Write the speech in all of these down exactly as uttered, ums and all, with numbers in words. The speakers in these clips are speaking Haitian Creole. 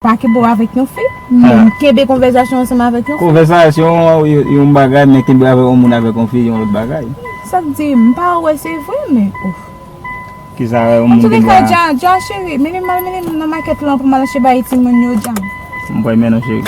Pa kenbe w avèk yon fi, men kenbe konvèsasyon ansanm avèk yon fi. Konvèsasyon yon, yon bagay, men kenbe avèk yon moun avèk yon fi yon lòt bagay. Sa k di, m pa wè se vre, men ouf. Kisa yon moun kenbe a? Antouka, Dja, Dja cheri, mennen m al, mennen m nan makèt lan pou m al achte bagay timoun yo, Dja. M pral mennen w, cheri.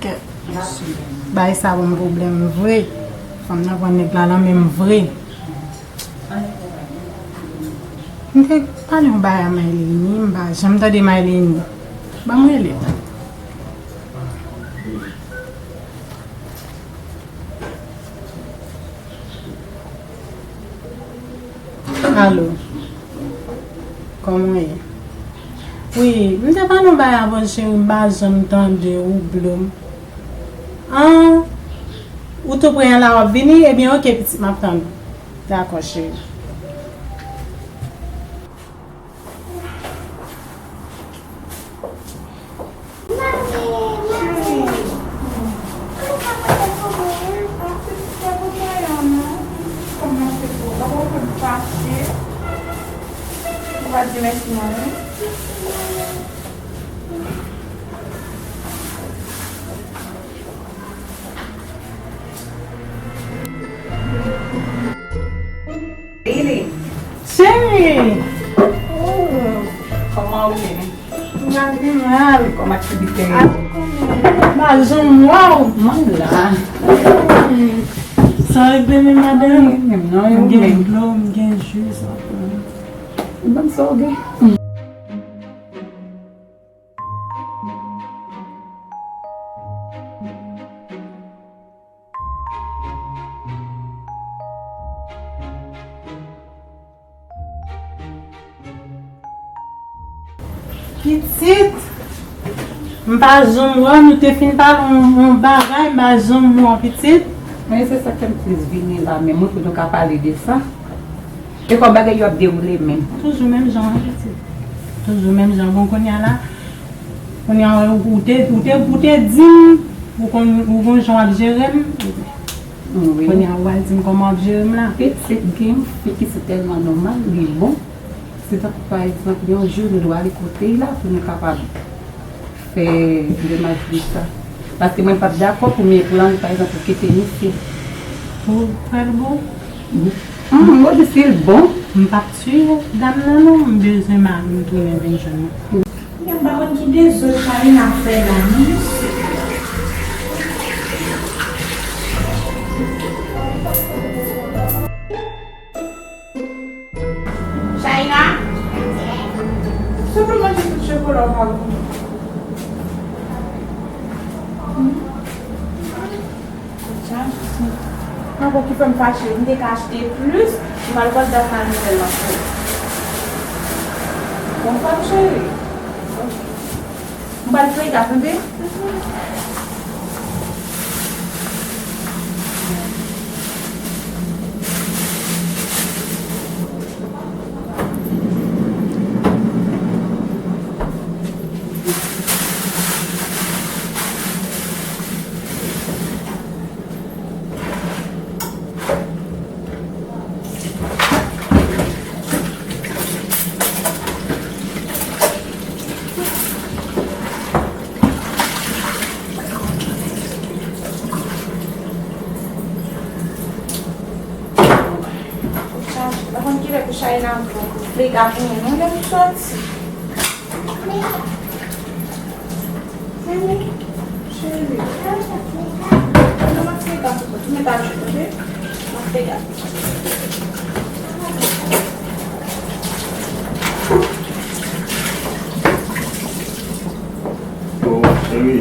Kèt, mesye. Bagay sa ban m pwoblèm vre. Fanm nan pran nèg la nan men m vre. M te pale yon bagay a Maylene, m pa janm tande Maylene. Ban m rele l. Alo. Kòman w ye? Wi, m te pale yon bagay avan, cheri, m pa janm tande ou, Blom. An, ou tou pre an la, w ap vini? Ebyen, oke, pitit, m ap tann ou. Dakò, cheri. Cheri! Oh, kòman ou ye? M pa pi mal. Kòman aktivite yo? M pa janm wè w. Mwen la. Sa regle menm, madanm? Anyen menm non, yo menm. M gen dlo, m gen ji, sa. Ban m sa w gen. Pitit, m pa janm wè w, nou te fin pale yon, yon bagay, m pa janm wè w, pitit. Men se sa k fè m plis vini la, men mwen pou nou ka pale de sa. E kòman bagay yo ap dewoule menm? Toujou menm jan an, pitit. Toujou menm jan. Bon, kounye a la, kounye a, ou te, ou te, ou te di m, ou konn, ou konn jan w ap jere m. Wi. Kounye a, ou al di m kòman w ap jere m la. Pitit, gen yon fi ki se tèlman nòmal, li bon. Se tankou, pa egzanp, yon jou nou dwe ale kote l la pou nou kapab fè demach de sa. Paske mwen p ap dakò pou m gen plan, pa egzanp, pou kite misye. Ou kwè l bon? Wi. Hum, ou di si l bon? M p ap tiye dam nan non, m bezwen mari m tounen vin jwenn mwen. M pa konn ki dezòd Karina fè la, non, mesye. Chayna, se pou manje tout chokola w pa bon. Ankò ki fè m fache, m te ka achte plis, m al pral dat nan nouvèl ankò. Bon, pa m cheri. M pral fouye ta, tande? Nan fega pou mwen non, lè m soti. Cheri, non, m ap fega pou mwen. Ou mèt al jwe, tande? M ap fega. Oh, cheri.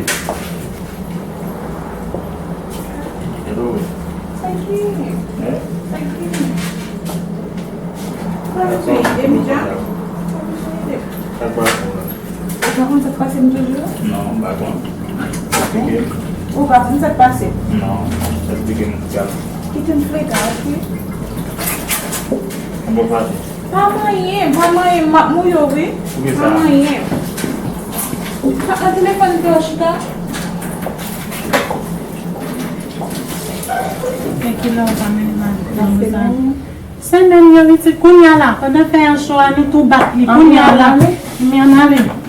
Hello. Sa k gen? Hein? Sa k gen? Sa k gen? Sa k gen? Ou pa konn sa k pase m toujou? Non, m pa konn. Sa k gen? Ou pa konn sa k pase? Non, sa k gen? Kite m fega, ok? Mwen fache. Pa manyen, pa manyen, m ap mouye w, wi. Poukisa? Pa manyen. Sa nan telefòn te w chita? Men kilè w pa mennen m al nan mezanmi? Semèn yo pitit kounye a la, pandan fè an cho a, nou tou bat li kounye a la. M ann ale.